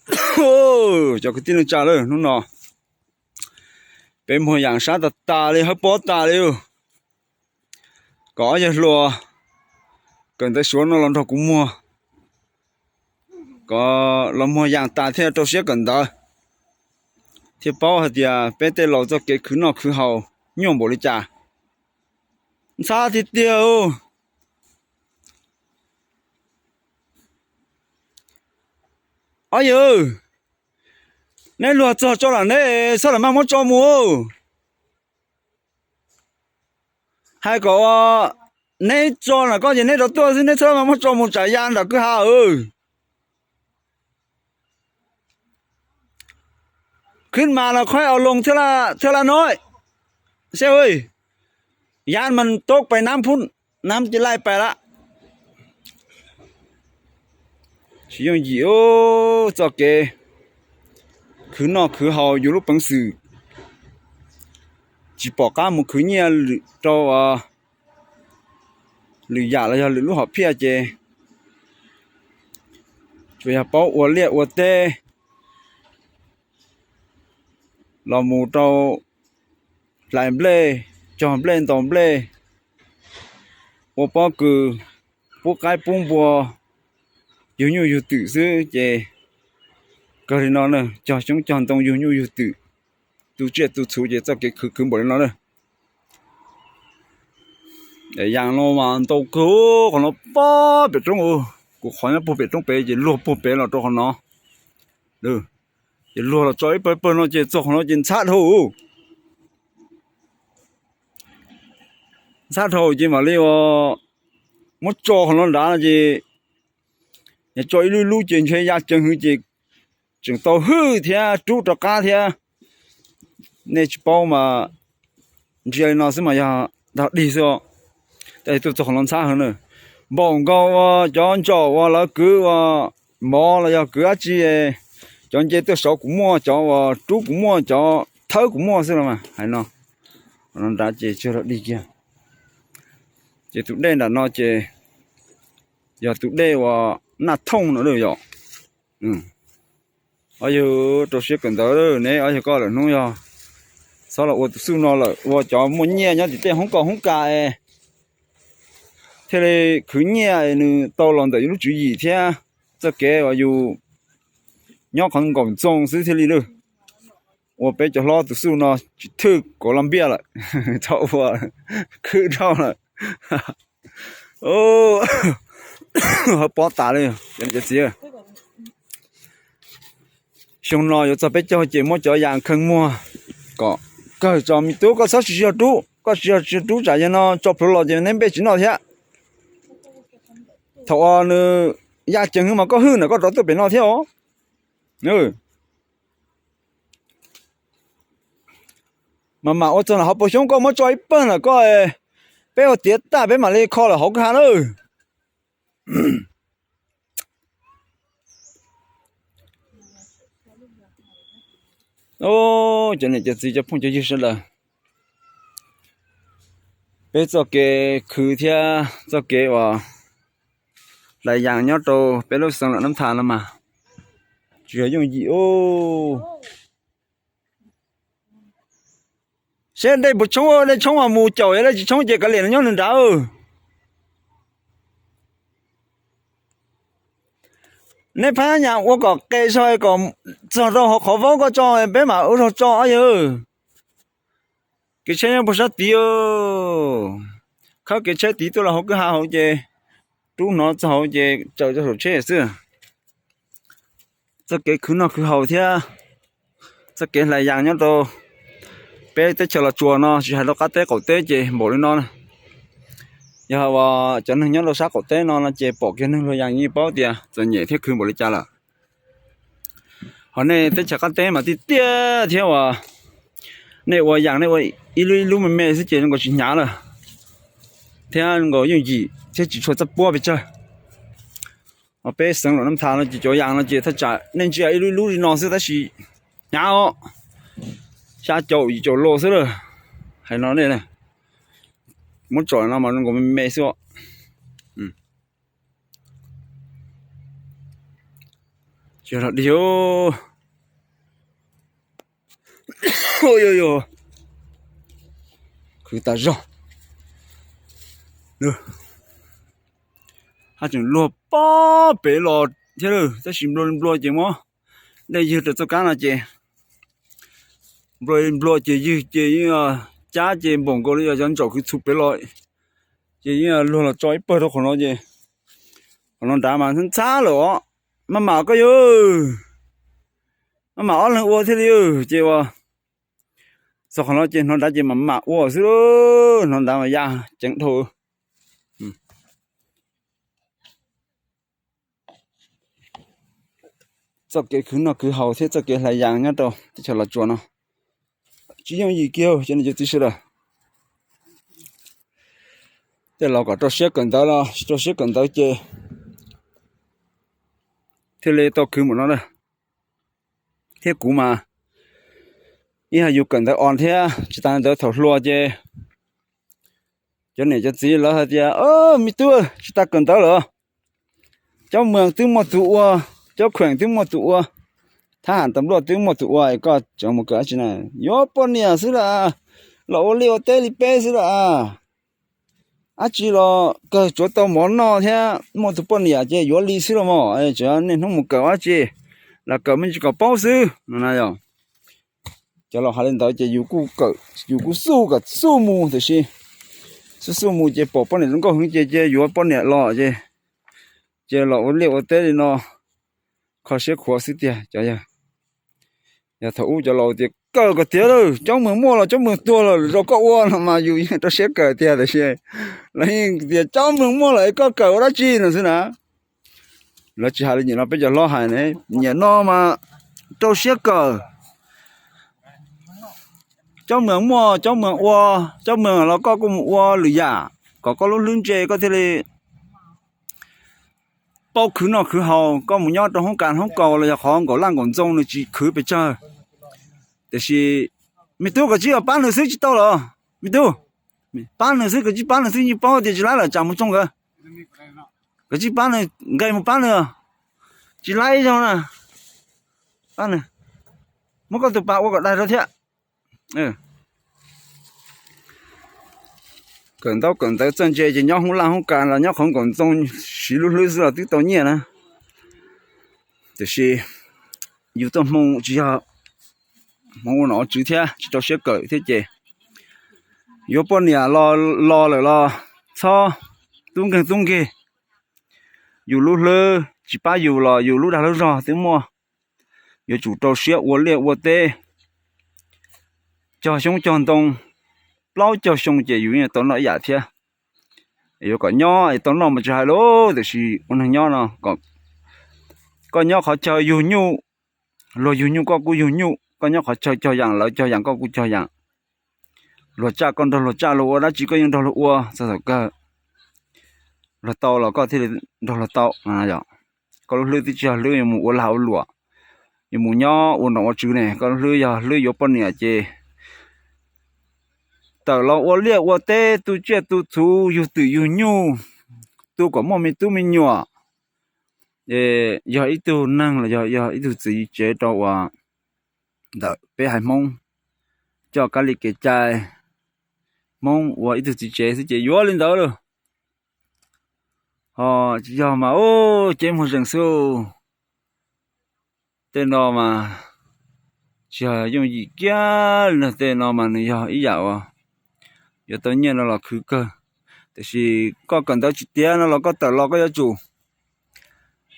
Cov kwv tij neej tsa lawm, hnub no peb muag yaam sab tas tas li, hawb pob tas li. Kom ob yawg hluas kawm ntawv Suav no los nrog kuv muag, kom los muag yaam tas thiaj rau siab kawm ntawv, thiaj paub hais tias peb tej laus txoj kev khwv noj khwv haus nyuaj npaum li cas. Ntxhab tiag tiag. Ob yawg, neb luag txog tso lam neb txhob lam maj muab tso mus. Hais kom neb tso lam koj ces neb rov tuaj xwb, neb txhob maj muab tso mus tsam ya nram kwj ha. Khwb mas los khob au loo thiab laj no. Seb, ya mas tub pais nab phub, nab ces laij pais lawm. Tsis yooj yim txoj kev khwv noj khwv haus yus lub peev xwm, tsis pom qab mus khwv nyiaj rau lwm yam los yog lwm lub hom phiaj ces tsuas yog paub ua liaj ua teb, los mus rau hlais nplej, cog nplej ntaus nplej, ua pob kws, pub qaib pub npua, yug nyuj yug twm xwb ces kawg li no na, cog xyoob cog ntoo yug nyuj yug twm, tu tsiaj tu txhuv ces txoj kev khwv khwv npaum li no na. Yaam no mas ntau kawg, qhov no pob pem roob, kuv qhov nyob puag pem roob pem ces luag puag pem los rau qhov no. Ces luag los tso ib pawg pawg no ces txog qhov no ces ntxhab dhau. Ntxhab dhau ces mam li ua muab tso qhov no nrad no ces, yog tso ib lub lub ces ntshe ya ceev hwv ces tseem tau hwj thiab rub rov qab thiab. Nej tsis paub mas ntsia li no xwb mas yog dog dig xwb os. Tuaj txog qhov no ntxhab heev na. Npaum nkaus ua cov ntsaum uas lawv kwv ua mov los yog kwv dab tsi, cov nce tuaj saud kuv muaj, cov uas rub kuv muaj, cov thawb kuv muaj xwb los mas hais no. Qhov no nrad ces tsis dog dig kiag. Ces tus dej nram no ces yog tus dej uas Naj Thooj no yom. Ob yawg rau siab kawm ntawv, neb ob yawg koj lawm hnub yog txhob los ua tus xuj no lawm, ua cov muaj nyiaj nyob tim tej hoob kos hoob kas es thiaj li khwv nyiaj es nws tau los ntawm yus lub tswv yim thiab txoj kev uas yus nyob qhov nkaum ntxoo xwb thiaj li lawm. Ua peb cov hlob tus xuj no tsis thwj kaus lam npiaj lawm, txhob ua, khwb dhau lawm. Hawb pob tas li. Cov txiv, xyoo no yuav txog peb caug ces muab cov yas kheej muag kom kawg tso. Me tub, koj txhob tsis yog rub, koj tsis yog tsis rub tsam yog no tso plhuav los ces neb npej tsis noj thiab. Thaum uas nws ya ceev hwv mas koj hwj ntawm koj rov tuaj pem no thiab os. Mas mam ua txog ntawm hauv paus xyoob, koj muab tso ib pawg ntawm koj, peb ua tiav tag peb mam li kho lawm hauv kwj ha lawm. Cov niam cov txiv cov phooj cov ywg sawv daws, peb txoj kev khwv thiab txoj kev uas hlais yas nyob rau peb lub xeev Luam Nab Thas no mas tsis yog yooj yim. Seb dej puas tshoob, dej tshoob mas mus caum, dej tsis tshoob ces kav liam no nyob nws nrad. Neb phab nyas ua kom qe zog kom txog rau hauv qhov vaub koj tso, peb mam ua zog tso ob yawg. Kev tsheb nyob puag sab tid, khawb kev tsheb tid tuaj los hauv kwj ha hauv ces rub hnov txog hauv ces tsaws rau saum tsheb xwb. Txoj kev khwv noj khwv haus thiab txoj kev hlais yas nyob rau peb teb chaws Los Tsuas no, tsis hais rau qab teb qaum teb ces npaum li no. Yog uas cov neeg nyob rau sab qaum teb no no ces pom kiag neeg luag yas yeej paub tias txom nyem thiab khwv npaum li cas lawm. Ho nej teb chaws qab teb mas tiag tiag thiab uas nej ua yas nej ua ib lub ib lub me me xwb ces zoo nkaus tsis hnyav lawm, thiab zoo nkaus yooj yim thiab tsis tshua txaj puab pes tsawg. Ho peb xeev Luam Nab Thas no ces cov yas no ces thaj tsam nej ntsia ib lub ib lub li no xwb tab sis hnyav os, xya caum yim caum lo xwb lawm. Hais no ne, muab tsom no mas zoo nkaus me me xwb os. Cog los dig. Khwv tas zog. Haj tseem luag pob pem los thiab lawm, tab sis nplua nplua ces muab dej ywg rau txoj kab no ces nplua nplua ces ywg ces yeej cab ces npaum nkaus li yog cov ntsaum khwv txhuv pem los, ces yeej luag los tso ib pawg rau qhov no ces qhov no nrad mas ntxhab lawm os. Maj mam koj yawg, maj mam ob leeg ua thiaj li ces ua txog qhov no ces hnov nrad ces mam mam ua xwb, hnov nrad mas ya ceev dhau. Txoj kev khwv noj khwv haus thiab txoj kev hlais yas nyob rau teb chaws Los Tsuas no tsis yooj yim kiag cov niam cov txiv sawv daws. Tej laus kom rau siab kawm ntawv los tsis rau siab kawm ntawv ces thiaj li tau khwv npaum no na. Thiab kuv mas ib yam yus kawm ntawv os thiab tsis tas ntawd thaum hluas ces cov niam cov txiv lawv hais tias, me tub, tsis tas kawm ntawv lawm, cov moos twb muaj tus ua, cov kheem twb muaj tus ua, thab ham tas npluaj twb muaj tus ua, koj tseem mus kawm dab tsi na? Yuav poj niam xwb las, los ua liaj ua teb li peb xwb las. Dab tsi los kawg tsuav tau mov noj thiab muaj tus poj niam ces yuav li xwb los mas, tseem niaj hnub mus kawm ua dab tsi, los kawm me ntsis kom paub xwb no na yom. Cov laus hais li ntawd ces yus kuj kawm, yus kuj xub kom xub mus tiam sis xub xub mus ces pom poj niam zoo nkauj heev ces cia yuav poj niam los ces, ces los ua liaj ua teb li no, kho siab khuav xwb tiag cov yawg. Yog thaum ub cov laus tias kawm kom tiav lawm, cov moos muaj los cov moos tuag los rau koj ua no mas yus yeej rau siab kawm tiag tiam sis lawv yeej tias cov moos muaj los es koj kawm ua dab tsi no xwb na. Lawv tsis hais li nim no peb cov hlob hais ne, nim no mas rau siab kawm. Cov moos muaj cov moos ua, cov moos los koj kuj mus ua lwm yam kom koj lub hlwb ntse koj thiaj li paub khwv noj khwv haus. Koj mus nyob rau hoob kas hoob kaus los yog qhov nkaum laj nkaum ntxoo nws tsis khwv pes tsawg. Tiam sis me tub, koj tsis pab nws xwb tsis tau los? Me tub, pab nws xwb, koj tsis pab nws xwb yeej paub tias tsis laib lawm, tsam mus tsoo nkawd. Koj tsis pab nws, nqes mus pab nws, tsis laib ib zaug na. Pab nws, muab koj tus pas ua kom daig rau thiab. Kawm ntaub kawm ntawv txawj ntse ces nyob hoob laj hoob kas los nyob qhov nkaum ntxoo siv lub hlwb xwb los twb tau nyiaj na. Tiam sis yus tuaj Hmoob tsis yog Hmoob ua nom ua tswv thiab tsis rau siab kawm thiab ces yuav poj niam los lawm los txhob tub nkeeg tub nkig. Yus lub hlwb tsis pab yus los yus lub dag lub zog twb muaj. Yuav tsum rau siab ua liaj ua teb cog xyoob cog ntoo, plaub caug xyoo ces yus yeej tau noj ib yam thiab. Yuav kom nyob es tau noj mas tsis hais lauj, tiam sis ua neeg nyob no, koj nyob qhov chaw yug nyuj, luag yug nyuj koj kuj yug nyuj, koj nyob qhov chaw cog yas lawv cog yas koj kuj cog yas. Luag tsaj koj nrog luag tsaj, luag ua dab tsi koj yeej nrog luag ua txog thaum kawg. Luag tau los koj thiaj li nrog luag tau. Koj lub hlwb twb tsis yog hlwb yuav mus ua lag ua luam, yuav mus nyob ua nom ua tswv ne, koj lub hlwb yog hlwb yuav poj niam ces tawm los ua liaj ua teb tu tsiaj tu txhuv yug twm yug nyuj, tu kom muaj me tub me nyuam. Es yog ib tug neeg los yog yog ib tug txiv tsev rau uas ntawm peb haiv Hmoob coj kab li kev cai Hmoob ua ib tug txiv tsev xwb ces yuav li ntawd lauj. Ho tsis yog mas ub, cev muag zees xwb. Tej no mas tsis yog yooj yim kiag li no, tej no mas nws yog ib yam uas yuav tau nyiaj no los khwv kawg. Tiam sis koj kawm ntawv tsis tiav no los koj tawm los koj yuav tsum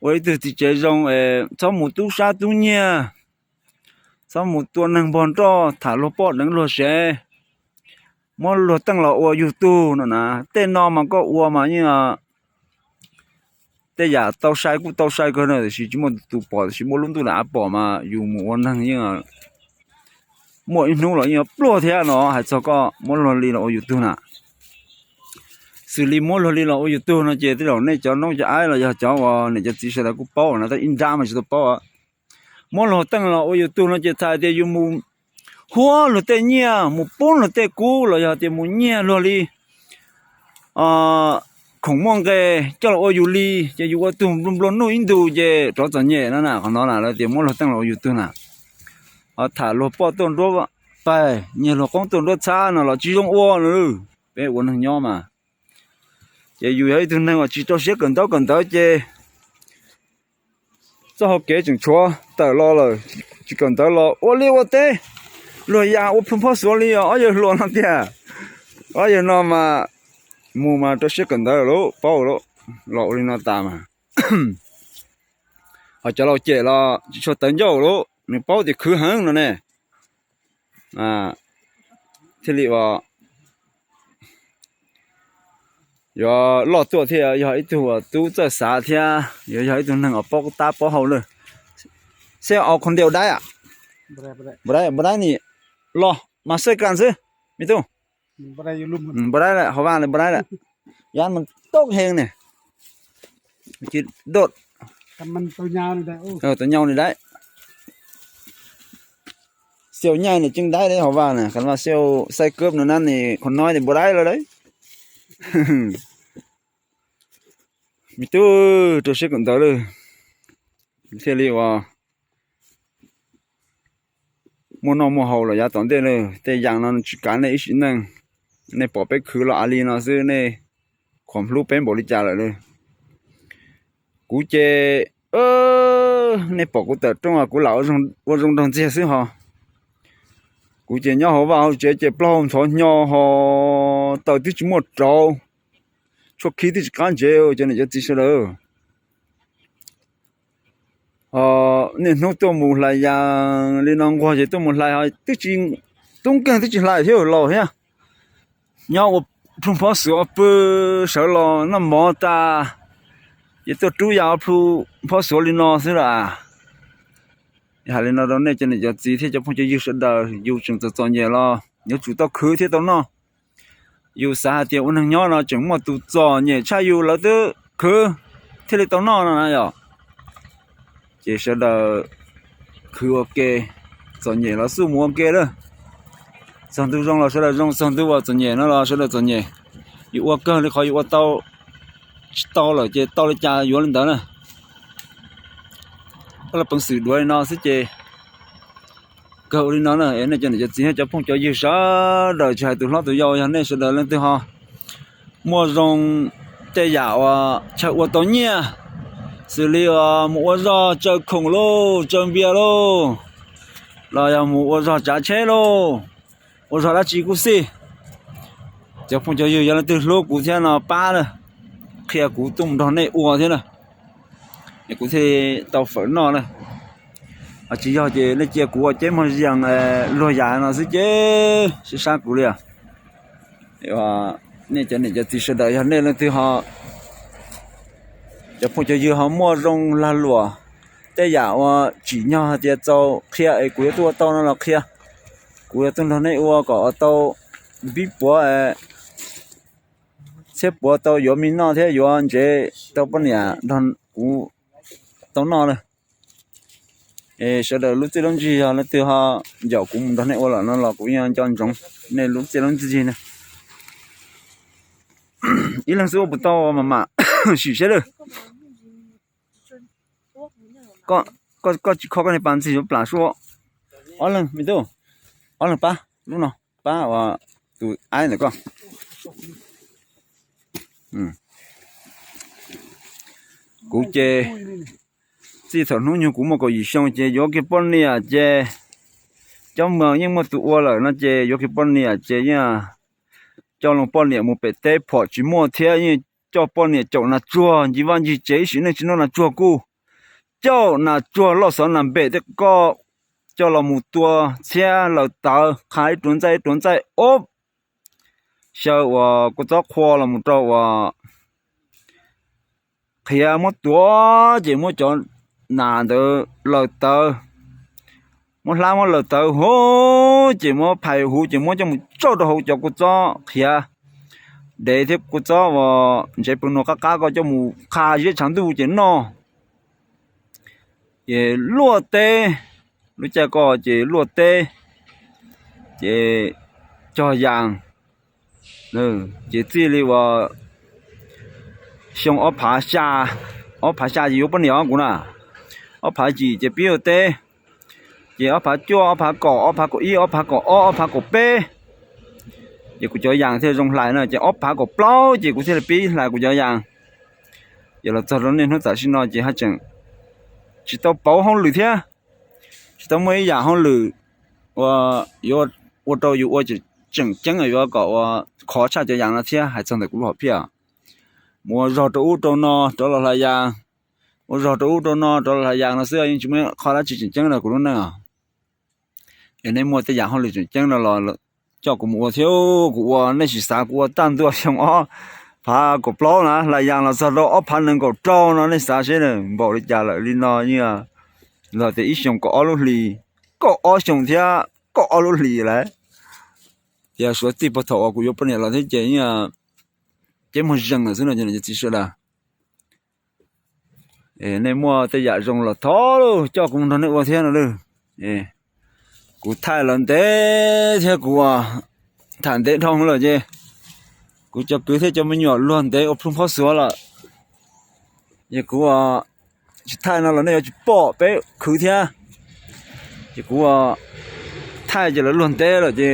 ua ib tug txiv tsev zoo es txhob mus tub sab tub nyiag, txhob mus tua neeg npog nroj tham luag poj deev luag sev, muab luag teej los ua yug tug no na. Tej no mas koj ua mas yeej tej yam tau sai kuj tau sai kawg na, tiam sis tsis muaj tus pom, tiam sis muaj lub ntuj nram av pom mas yus mus ua neeg yeej muaj ib hnub los yeej yuav pluag thiab no. Hais txog koj muab luag li los ua yus tug na, xws li muab luag li los ua yus tug no ces tej zaum nej cov noob cov aib los yog cov uas niam cov txiv sawv daws kuj paub na, tab ib nrab mas tsis tau paub. Muab luag teej los ua yus tug no ces txhais tias yus mus huab luag tej nyiaj, mus pub luag tej kub los yog tias mus nyiag luag li khoom muaj nqe coj los ua yus li, ces yus ua tug nplua nuj ib ntus ces rov txom nyem no na. Qhov no na lawv tias muab luag teej los ua yus tug na. Ho tham luag poj tuaj nruab pag, nyiag luag qoob tuaj nruab txhab no los tsis zoo ua na. Peb ua neeg nyob mas, ces yus yog ib tug neeg uas tsis rau siab kawm ntaub kawm ntawv ces txoj hau kev tseem tshuav tawm los lawm, tsis kawm ntawv los ua liaj ua teb, luag yam ua plhu phob xuav li os ob yawg hluas no tiag. Ob yawg no mas mus mas rau siab kawm ntawv lawm, paub lawm, los ua li no tas mas. Ho cov laus cem los tsis tshua tawv ncauj lawm, nws paub tias khwv heev no ne. Thiaj li uas yuav loj tuaj thiaj yog ib tug uas tub txawj xav thiab yuav yog ib tug neeg uas paub tab paub hau lawm. Xeb au khon diau dai a, npau dai npau dai ni los mas xeb kas xwb, me tub. Npau dai hauv vaj lawm, npau dai lawm, yam mas toj heev ne. Tsis doj, tau nyau ni dai. Xiau nyaij ni tseeb dai hauv vaj na, qhov mas xiau xaib kawb no na ni qhov no ni npau dai lawm lauj. Me tub, rau siab kawm ntawv lawm thiaj li uas muaj noj muaj haus los yav tom ntej lawm. Tej yam no tsis kav nej ib sim neej. Nej pom peb khwv los a li no xwb, nej khuam hlub peb npaum li cas lawm lauj. Kuv ces, nej pom kuv tawm rooj kuv lam ua zoo nraug ntxiag xwb ho. Kuv ces nyob hauv vaj hauv tsev ces plaub hau ntxhov hnyo ho, taws twb tsis muaj rauv, tshuaj khib twb tsis qab ntsev, cov niam cov txiv sawv daws. Niaj hnub tuaj mus hlais yas li no nquag ces tuaj mus hlais ho twb tsis, tub nkeeg twb tsis hlais thiab laus thiab. Nyob ua plhu phob xuav pw, sawv los noj mov tas ces tuaj rub yas ua plhu phob xuav li no xwb lawm. Hais li no rau nej cov niam cov txiv thiab cov phooj cov ywg sawv daws, yus tseem txom txom nyem los yuav tsum tau khwv thiaj tau noj. Yus xav hais tias ua neeg nyob no tseem muaj tus txom nyem tshaj yus lawv twb khwv thiaj li tau noj no na yom. Ces sawv daws khwv ua ke, txom nyem los xub mus ua ke lawm. Txog ntu zoo los sawv daws zoo, txog ntu uas txom nyem no los sawv daws txom nyem. Yus ua kawg li qhov yus ua tau, tsis tau lawm ces tau li cas yuav li ntawd na. Laj peev xwm duav li no xwb ces kawg ua li no na. Nej cov niam cov txiv, cov phooj cov ywg sawv daws, tsis hais tus hlob tus yau, yog nej sawv daws leej twg ho muaj zoo tej yam uas chaw ua tau nyiaj, xws li mus ua zog tsaws khoom lauj, tsaws npias lauj, los yog mus ua zog tsav tsheb lauj, ua zog dab tsi kuj xij, cov phooj cov ywg yog leej twg hlub kuv thiab no pab lawm, qhia kuv tuaj mus nrog nej ua thiab na, es kuv thiaj tau fawm noj na. Tsis yog ces nej cia kuv ua ceb mog zias luag yam no xwb ces sib sab kuv li. Nej cov niam cov txiv sawv daws, yog nej leej twg ho, cov phooj cov ywg ho muaj zoo lag luam, tej yam uas tsim nyog hais tias txaus qhia es kuv yuav tuaj ua tau no los qhia, kuv yuav tuaj nrog nej ua kom ua tau npib puav, txhiab puav tau yuav me noj thiab yuav ntsev tau poj niam nrog kuv tau noj na. Es sawv daws lub txiaj lub ntsig, yog leej twg ho ncaum kuv mus nrog nej ua lawm no los kuv yeej nco ntsoov nej lub txiaj lub ntsig na. Ib leeg xwb ua puas tau, mam mam sim seb lawm. Koj tsis kho koj niag pas ntxig yuav plam sua. Ob leeg me tub, ob leeg pab lub no, pab ua tus aib ntawm koj. Kuv ces txij thaum hnub nyoog kuv muaj kaum yim xyoo ces yuav kiag poj niam ces cov mos yeej muaj tus ua lawm no ces yuav kiag poj niam ces yeej coj loo poj niam mus pem teb phom tsis muaj thiab yeej coj poj niam caum nas tsuag ncig vaj ncig tsev, ib sim neej tsis noj nas tsuag kuj caum nas tsuag loj xov nas npem tej koj coj los mus tua txhiab laws tawv qha ib ruav ntxaij ib ruav ntxaij ob xyaw uas kua txob qhua los mus rau uas qhiav muab tuav ces muab cov nas ntawd laws tawv, muab hlab muab laws tawv huv ces muab phais huv ces muab coj mus tsauj rau hauv cov kua txob qhiav dev thiab kua txob uas ntsev peev nuas qab qab ko coj mus qha ziab tshav ntuj ces noj. Ces luaj teb, lub caij ko ces luaj teb, ces cog yas, ces txij li uas Xyoo ob phav xya, ob phav xya ces yuav poj niam os kuv na. Ob phav yim ces pib ua teb, ces ob phav cuaj, ob phav kaum, ob phav kaum ib, ob phav kaum ob, ob phav kaum peb, ces kuv cov yas thiaj zoo hlais na. Ces ob phav kaum plaub ces kuv thiaj li pib hlais kuv cov yas. Ces los txog rau niaj hnub tam sim no ces haj tseem tsis tau pauv hauj lwm thiab, tsis tau muaj ib yam hauj lwm uas yuav ua rau yus ua tseem ceeb yuav kom ua khov tshaj cov yas no thiab. Hais txog ntawm kuv lub hom phiaj, mus ua zog rau ub rau no rov los hlais yas, ua zog rau ub rau no rov los hlais yas no xwb, yeej tsis muaj qhov dab tsi tseem ceeb rau kuv lub neej. Es nej muaj tej yam hauj lwm tseem ceeb no los coj kuv mus ua thiab. Kuv ua, nej sim xav kuv ua tag ntua xyoo ob phav kaum plaub na, hlais yas los txog rau ob phav nees nkaum rau no, nej xav seb npaum li cas lawm. Li no yeej los tias ib xyoos kaum ob lub hlis, kaum ob xyoos thiab kaum ob lub hlis lawm. Tias suav txij puag thaum uas kuv yuav poj niam los thiab ces yeej ceb muag zees lawm xwb no cov txiv sawv daws. Nej muaj tej yam zoo los thov coj kuv mus nrog nej ua thiab no lawm. Kuv thaij los ntev thiab kuv tham ntev dhau lawm ces kuv cov kwv thiab cov me nyuam luag ntev ua plhu phob xuav lawm. Ces kuv tsis thaij no los nej yuav tsis pom peb khwv thiab. Ces kuv thaij ces lawv luag ntev lawm ces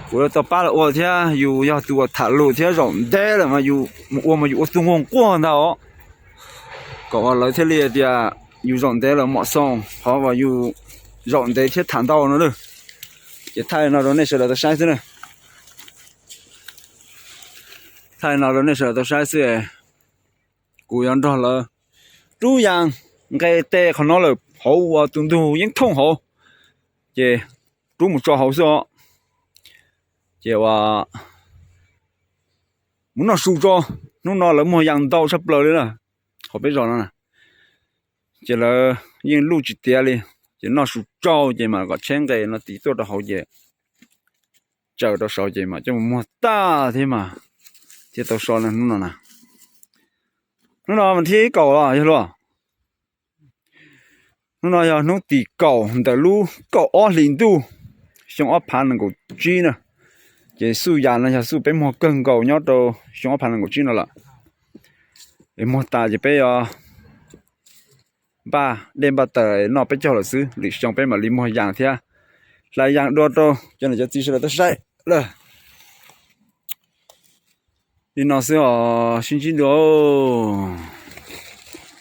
kuv yuav tau pab lawv ua thiab. Yus yog tus uas tham lus thiab zaum ntev lawm mas yus mus ua mas yus ua txuj nquag nquag ntag os, kom uas lawv thiaj li tias yus zaum ntev lawm mom xoo qhov uas yus zaum ntev thiab tham ntau no lawm. Ces thaij no rau nej sawv daws tau saib xwb na. Thaij no rau nej sawv daws tau saib xwb. Kuv yuav nrog lawv rub yas nqe tes qhov no lawm hauv uas tus ntug yeeb thooj hauv, ces rub mus tso hauv xwb os. Ces uas mus noj su tso, hnub no lawv muag yas ntau tshaj plaws li na, hauv peb zos no na. Ces lawv yeej luj tsis tiav li, ces noj su tso ces mam kom tsheb nqe no tiv tuaj rau hauv ces tsaws rau saud ces mam coj mus muag tag thiab mas thiaj tau so hnub no na. Hnub no mas thib kaum los yog luag. Hnub no yog hnub tim kaum ntawm lub kaum ob hlis ntuj xyoo ob phav nees nkaum tsib na. Ces xuj yas no yog xuj peb muag kawg nkaus nyob rau xyoo ob phav nees nkaum tsib no lawm. Es muag tas ces peb yuav npaj dej npaj taws noj peb caug lawm xwb, lwm xyoo peb mam li muag yas thiab hlais yas dua rau cov niam cov txiv sawv daws tau saib lawm. Li no xwb os, sib ntsib dua.